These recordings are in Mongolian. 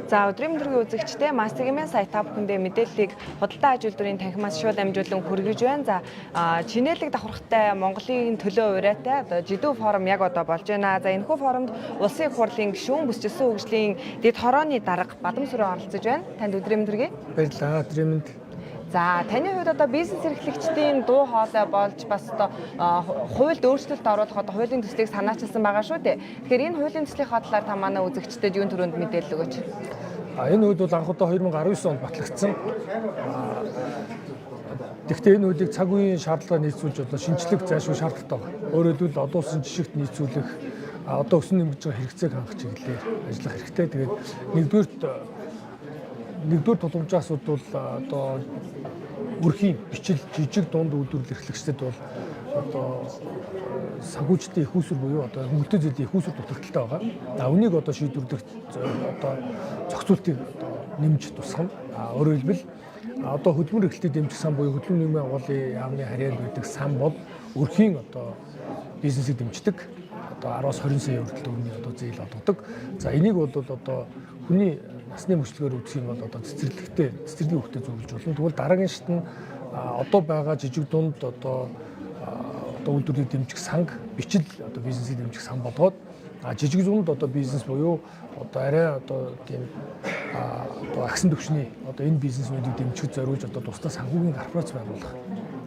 За, өдрийн мэндийн үзэгчдээ, Мастер сайт та бүхэндээ мэдээллийг худалдаа аж үйлдвэрийн танхимаас шууд дамжуулан хүргэж байна. За, чинээлэг давхархтай Монголын төлөө уриатай одоо жидүү форум яг одоо болж байна. За, энэхүү форумд Улсын их хурлын гишүүн, бүсчилсэн хөгжлийн дэд хорооны дарга Бадамсүрэн оролцож байна. Танд өдрийн мэнд хүргэе. Баярлалаа. Өдрийн мэнд. За, таны хувьд одоо бизнес эрхлэгчдийн дуу хоолой болж бас одоо хуульд өөрчлөлт оруулах одоо хуулийн төслийг санаачилсан байгаа шүү дээ. Тэгэхээр энэ хуулийн төслийнхаа талаар та манай үзэгчдэд юун түрүүнд мэдээлэл өгөөч. Энэ хууль бол анх удаа 2019 онд батлагдсан. Тэгэхдээ энэ хуулийг цаг үеийн шаардлагаар нийцүүлж одоо шинжлэх зайлшгүй шаардлагатай байна. Өөрөөр хэлбэл, олон улсын жишгт нийцүүлэх, одоо өсөн нэмэгдэж байгаа хэрэгцээг хангах чиглэлээр ажиллах хэрэгтэй. Тэгээд нэгдүгээр тулгамжийн асуудал бол одоо өрхийн бичил жижиг дунд үйлдвэрлэл эрхлэгчдэд бол одоо санхүүжилтийн эх үүсвэр буюу одоо хөнгөлөлтийн зээлийн эх үүсвэр дутагдалтай байгаа. А үүнийг одоо шийдвэрлэх одоо зохицуултыг одоо нэмж тусгана. А өөрөөр хэлбэл, одоо хөдөлмөр эрхлэлтийг дэмжих сан буюу хөдөлмөр нийгмийн агуулгын яамны харьяанд байдаг сан бол өрхийн одоо бизнесийг дэмждэг. Одоо 10-аас 20 сая хүртэл төгрөгийн одоо зээл олгодог. За, энийг бол одоо хүний насны мөчлөгөөр үзэх юм бол одоо цэцэрлэгтэй, цэцэрлэгийн хүүхдэд зөвлөж болно. Тэгвэл дараагийн шат нь одоо байгаа жижиг дунд одоо үйлдвэрлэлийг дэмжих санг бичил одоо бизнесийг дэмжих сан болгоод, жижиг дунд одоо бизнес буюу одоо арай одоо тийм одоо агсан түвшний одоо энэ бизнесүүдийг дэмжихэд зориулж одоо тусдаа санхүүгийн корпорац байгуулах.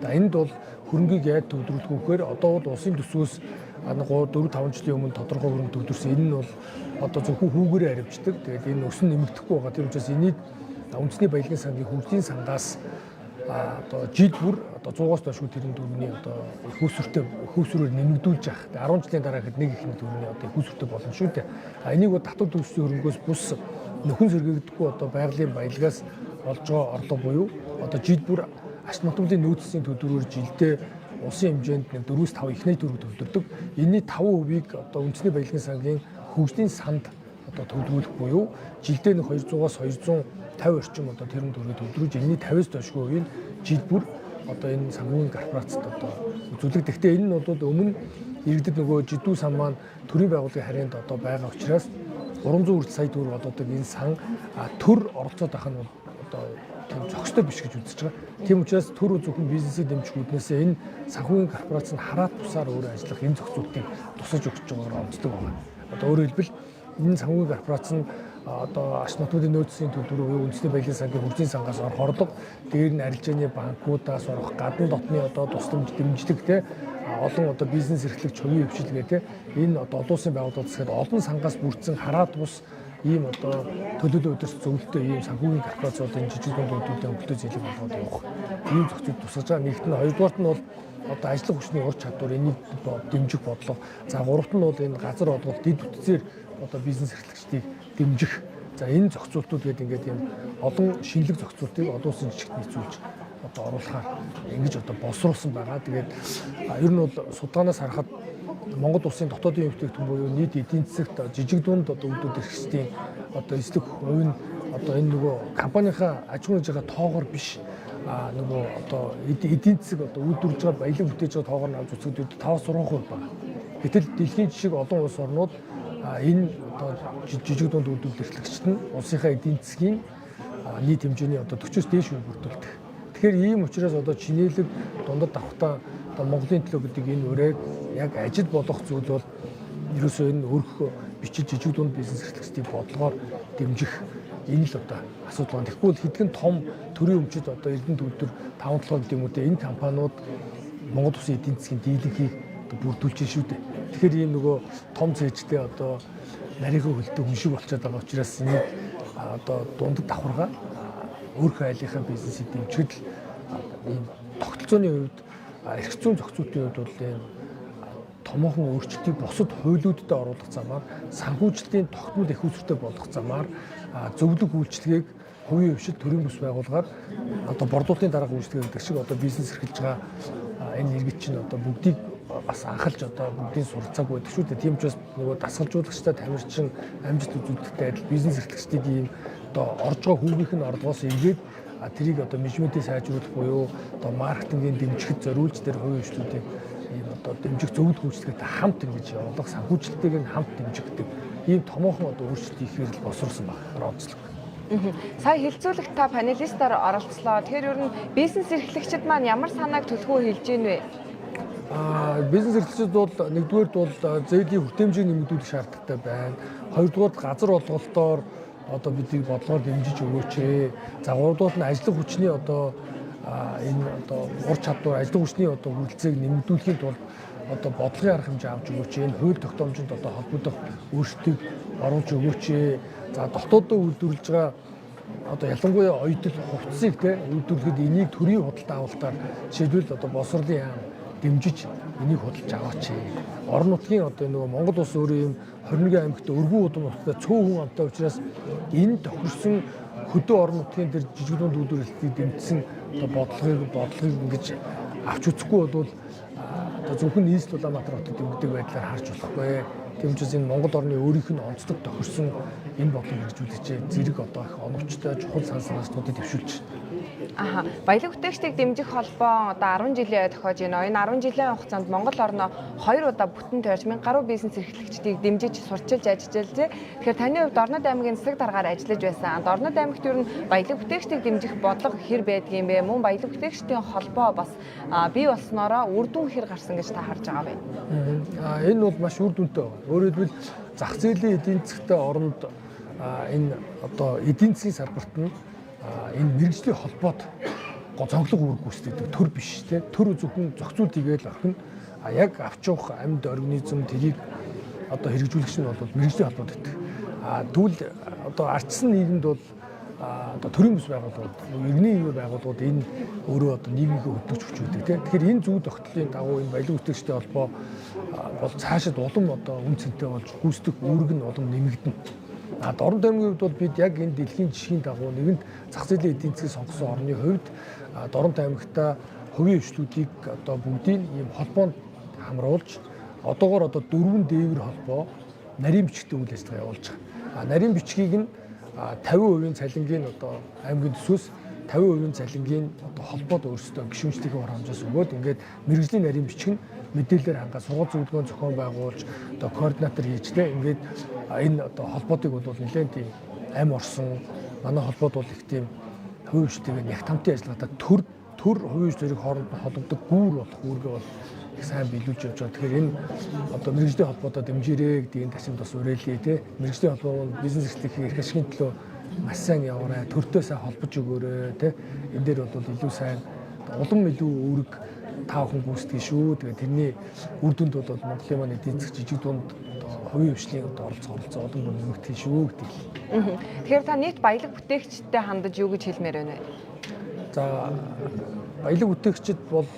За, энд бол хөрөнгийг яаж төвлөрүүлэх вэ гэхээр одоо бол улсын төсвөөс 3 4 5 жилийн өмнө тодорхой хөрөнгө төвлөрсөн. Энэ нь бол одоо зөвхөн хүүгээрээ харивчдаг. Тэгээд энэ өсөн нэмэгдэхгүй байгаа. Тийм учраас энийг үндэсний баялагын сангийн хөгжлийн сангаас одоо жил бүр одоо 100-аас доош тэрбум төгрөгийн одоо эх үүсвэртэй, эх үүсвэрээр нэмэгдүүлж явах. 10 жилийн дараа гэхэд нэг их нэг төгрөгийн одоо эх үүсвэртэй болно шүү дээ. А энийг бол татвар төгссөн хөрөнгөөс бус нөхөн сэргээгдэхгүй одоо байгалийн баялагаас олж байгаа орлого буюу одоо жил бүр ач нутгийн нөөцсийн төлбөрөөр жилдээ улсын хэмжээнд нэг 4-5 ихнэй төгрөг төвлөрдөг. Энийний 5%-ийг одоо үндэсний баялагын сангийн хөгжлийн санд одоо төвлөрүүлэх буюу жилдээ нэг 200-аас 250 орчим одоо тэрбум төгрөг төвлөрүүлж, энэний 50-аас доошгүй хувийг жил бүр одоо энэ санхүүгийн корпорацид одоо үзүүлэх. Гэхдээ энэ нь бол өмнө иргэдэд нөгөө жидүү сан маань төрийн байгууллагын харьяанд одоо байгаа учраас 300 хүртэл сая төгрөг олгодог энэ сан төр оролцоод байх нь бол одоо тийм зохистой биш гэж үзэж байгаа. Тийм учраас төр зөвхөн бизнесийг дэмжих үүднээсээ энэ санхүүгийн корпорац нь хараат бусаар өөрөө ажиллах энэ зохицуултыг тусаж өгч байгаагаар онцлог байна. Одоо өөрөөр хэлбэл, энэ санхүүгийн корпорац нь одоо ач нутгийн нөөцийн төлбөр буюу үндэсний баялагын сангийн хөгжлийн сангаас орох орлого, дээр нь арилжааны банкудаас орох гадна дотны одоо тусламж дэмжлэг те, олон одоо бизнес эрхлэгч, хувийн хэвшилгээ те, энэ одоо олон улсын байгууллагууд гэхэд олон сангаас бүрдсэн хараат бус ийм одоо төлөөлөл удирдах зөвлөлтөй ийм санхүүгийн корпорац бол энэ жижиг дунд үйлдвэрлэлийн хөнгөлөлтийн зээлийг олгоод явах ийм зохицол тусгаж байгаа. Нэгт нь, хоёрдугаарт нь бол одоо ажиллах хүчний ур чадвар, энийг дэмжих бодлого. За, гуравт нь бол энэ газар олголт, дэд бүтцээр одоо бизнес эрхлэгчдийг дэмжих. За, энэ зохицуултууд гэдэг ингээд ийм олон шинэлэг зохицуултыг олон улсын жишгт нийцүүлж одоо оруулахаар ингэж одоо боловсруулсан байгаа. Тэгээд ер нь бол судалгаанаас харахад Монгол улсын дотоодын бүтээгдэхүүн буюу нийт эдийн засагт жижиг дунд одоо үйлдвэрлэл эрхлэгчдийн одоо эслэх хувь нь одоо энэ нөгөө компанийнхаа аж ахуйн нэгж байгаа тоогоор биш, нөгөө одоо эдийн засаг одоо үйлдвэрлэж байгаа, баялаг бүтээж байгаа тоогоор нь авч үзэхэд 5-6% байна. Гэтэл дэлхийн жишг олон улс орнууд энэ одоо жижиг дунд үйлдвэрлэл эрхлэгчид нь улсынхаа эдийн засгийн нийт хэмжээний одоо 40-оос дээш үе бүрдүүлдэг. Тэгэхээр ийм учраас одоо чинээлэг дундад давхтаа одоо Монголын төлөө гэдэг энэ уриаг яг ажил болгох зүйл бол ерөөсөө энэ өрх бичил жижиг дунд бизнес эрхлэгчдийг бодлогоор дэмжих энэ л одоо асуудал байна. Тэгэхгүй бол хэдхэн том төрийн өмчид одоо Эрдэнэ төвлөр, таван толгой гэдэг юм уу те, энэ компаниуд Монгол улсын эдийн засгийн дийлэнхийг бүрдүүлж шүү дээ. Тэгэхээр ийм нөгөө том цээжтэй одоо нарийнхаа хөлтөй хүн шиг болчиход байгаа учраас энийг одоо дундад давхаргаа өөрхөн айлынхаа бизнесийг дэмжихэд л ийм тогтолцооны хувьд, эрх зүйн зохицуултын хувьд бол ийм томоохон өөрчлөлтийг бусад хуулиудад оруулах замаар, санхүүжилтийн тогтмол эх үүсвэртэй болгох замаар, зөвлөх үйлчилгээг хувийн хэвшил, төрийн бүс байгууллагаар одоо борлуулалтын дарга үйлчилгээ гэдэг шиг одоо бизнес эрхэлж байгаа энэ иргэд чинь одоо бүгдийг бас анхалж одоо бүгдийн суралцааг байдаг шүү дээ. Тийм учраас нөгөө дасгалжуулагчтай тамирчин амжилт үзүүлэхтэй адил бизнес эрхлэгчдийг ийм одоо орж байгаа хүүгийнх нь орлогоос эргээд тэрийг одоо менежментийг сайжруулах буюу одоо маркетингийн дэмжихэд зориулж тэр хувийн хэвшлүүдийг ийм одоо дэмжих зөвлөх үйлчилгээтэй хамт ингэж явуулах, санхүүжилтийг нь хамт дэмжих гэдэг ийм томоохон одоо өөрчлөлт хийхээр л босруулсан байна. Онцлог. Сая хилцүүлэгт та панелистаар оролцлоо. Тэгэхээр ер нь бизнес эрхлэгчид маань ямар санааг түлхүү хэлж гин вэ? Бизнес эрхлэгчид бол нэгдүгээрт бол зээлийн хүртээмжийг нэмэгдүүлэх шаардлагатай байна. Хоёрдугаарт газар олголтоор одоо бидийг бодлогоор дэмжиж өгөөч ээ. За гуравдугаарт нь ажиллах хүчний одоо энэ одоо ур чадвар, ажиллах хүчний одоо хүрэлцээг нэмэгдүүлэхийн тулд одоо бодлогын арга хэмжээ авч өгөөч. Энэ хууль тогтоомжинд одоо холбогдох өөрчлөлтийг оруулж өгөөч. За дотооддоо үйлдвэрлэж байгаа одоо ялангуяа оёдол хувцсыг те үйлдвэрлэхэд энийг төрийн худалдаа авалтаар жишээлбэл одоо боловсролын яам дэмжиж энийг худалдаж аваач. Орон нутгийн одоо нөгөө Монгол улс өөрөө ийм 21 аймагт өргөн удам нутагтай цөөн хүн амтай учраас энэ тохирсон хөдөө орон нутгийн тэр жижиг дунд үйлдвэрлэлтийг дэмжсэн одоо бодлогыг ингэж авч үзэхгүй бол одоо зөвхөн нийслэл Улаанбаатар хотод дэмждэг байдлаар харж болохгүй. Тийм учраас энэ Монгол орны өөрийнх нь онцлог тохирсон энэ бодлого хэрэгжүүлж зэрэг одоо их оновчтой чухал сан санаачлалуудыг дэвшүүлж байна. Аха. Баялаг бүтээгчдийг дэмжих холбоо одоо 10 жилийн тохиож байна. Энэ 10 жилийн хугацаанд Монгол орноо 2 удаа бүтэн тойрч 1000 гаруй бизнес эрхлэгчдийг дэмжиж сурчилж ажиллажээ. Тэгэхээр таны хувьд Дорнод аймгийн засаг даргаар ажиллаж байсан. Дорнод аймагт ер нь баялаг бүтээгчдийг дэмжих бодлого хэр байдгийм бэ? Мөн баялаг бүтээгчдийн холбоо бас бий болсноороо үр дүн хэр гарсан гэж та харж байгаа вэ? Энэ бол маш үр дүнтэй байна. Өөрөөр хэлбэл зах зээлийн эдийн засгтай оронд энэ одоо эдийн засгийн салбарт нь энэ мэргэжлийн холбоод зонхлог үүрэг гүйцэтгэдэг төр биш те. Төр зөвхөн зохицуулт хийгээл орхино. А яг авч явах амьд организм тэрийг одоо хэрэгжүүлэгч нь бол мэргэжлийн холбоод байдаг. А тэгвэл одоо ардчсан нийгэмд бол одоо төрийн бүс байгууллагууд, иргэний нийгмийн байгууллагууд энэ өөрөө одоо нийгмийнхээ хөтлөгч хүч байдаг те. Тэгэхээр энэ зүй тогтлын дагуу энэ баялаг бүтээгчдийн холбоо бол цаашид улам одоо үн цэнтэй болж гүйцэтгэх үүрэг нь улам нэмэгдэнэ. А Дорнод аймгийн хувьд бол бид яг энэ дэлхийн жишгийн дагуу нэгэнт зах зээлийн эдийн засгийг сонгосон орны хувьд Дорнод аймагта хувийн хвшлүүдийг одоо бүгдийг ийм холбоонд хамруулж одоогоор одоо 4 дээвэр холбоо нарийн бичгтээ үйл ажиллагаа явуулж байгаа. А нарийн бичгийг нь 50% цалингийн одоо аймгийн төсвөөс 50% цалингийн одоо холбоод өөрсдөө гишүүнчлэлийн хурамжаас өгөөд ингээд мэргэжлийн нарийн бичиг нь мэдээлэлээр хангаа сургууль зөвлөгөөн зохион байгуулж одоо координатор хийж те ингээд энэ одоо холбоодыг бол нэлээд тийм ам орсон манай холбоод бол их тийм хувийн хвшлийг яг тамтын ажиллагаатай төр хувийн хвшлийг хооронд нь холбодог гүүр болох үүргээ бол их сайн биелүүлж явж байгаа. Тэгэхээр энэ одоо мэргэжлийн холбоодоо дэмжээрэй гэдэг энэ тасамд бас уриалъя те. Мэргэжлийн холбоо нь бизнес эрхлэхийн эрх ашигын төлөө маш сайн яваарай. Төртөө сайн холбож өгөөрэй те. Энэ дээр бол илүү сайн улам илүү үүрэг та бүхэн гүйцэтгэж шүү. Тэгээ тэрний үр дүнд бол Монголын маань эдийн засаг жижиг дунд хувийн хвшлийн одоо оролцоо олон бүр нэмэгдэх шүү гэдэг. Тэгэхээр та нийт баялаг бүтээгчдэд хандаж юу гэж хэлмээр байна вэ? За баялаг бүтээгчид бол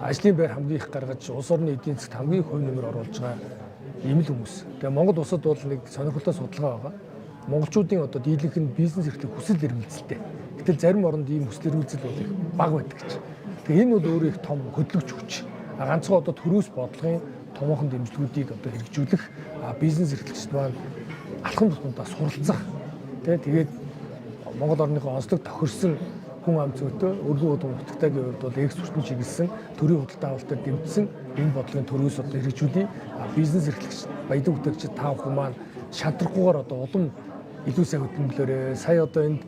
ажлын байр хамгийн их гаргаж улс орны эдийн засагт хамгийн их хувь нэмэр оруулж байгаа ийм л хүмүүс. Тэгээ Монгол улсад бол нэг сонирхолтой судалгаа байгаа. Монголчуудын одоо дийлэнх нь бизнес эрхлэх хүсэл эрмэлзэлтэй. Гэтэл зарим оронд ийм хүсэл эрмэлзэл бол их бага байдаг гэж. Тэгээ энэ бол өөрөө их том хөдлөгч хүч. Ганцхан одоо төрөөс бодлогын томоохон дэмжлэгүүдийг одоо хэрэгжүүлэх бизнес эрхлэгчид маань алхам тутамдаа суралцах. Тэгээд Монгол орныхоо онцлог тохирсон хүн ам зүйтэй өргөн удам нутагтайгийн хувьд бол экспортын чиглэсэн төрийн худалдаа авалтаар дэмжсэн энэ бодлогын төрөөс одоо хэрэгжүүлье. Бизнес эрхлэгч, баялаг бүтээгчид та бүхэн маань шантрахгүйгээр одоо улам илүү сайн хөдөлмөрлөөрэй. Сая одоо энд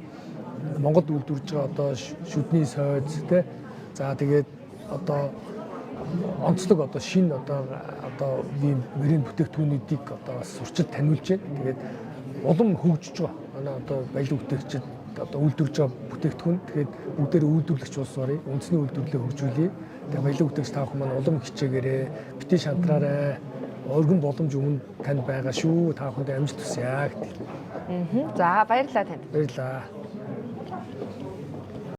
Монголд үйлдвэрлэж байгаа одоо шүдний сойз тэ. За тэгээд одоо онцлог одоо шинэ одоо ийм мөрийн бүтээгдэхүүнүүдийг одоо бас сурчид таниулж байна. Тэгээд улам хөгжиж байгаа. Манай одоо баялаг бүтээгчид одоо үйлдвэрлэж байгаа бүтээгдэхүүн. Тэгээд бүгдээр үйлдвэрлэгч улс оръё. Үндэсний үйлдвэрлэлээ хөгжүүлье. Тэгээд баялаг бүтээгч та бүхэн маань улам хичээгээрэй. Битгий шантраарай. Өргөн боломж өмнө танд байгаа шүү. Та бүхэнд амжилт хүсье гэдэг. За баярлалаа танд. Баярлалаа.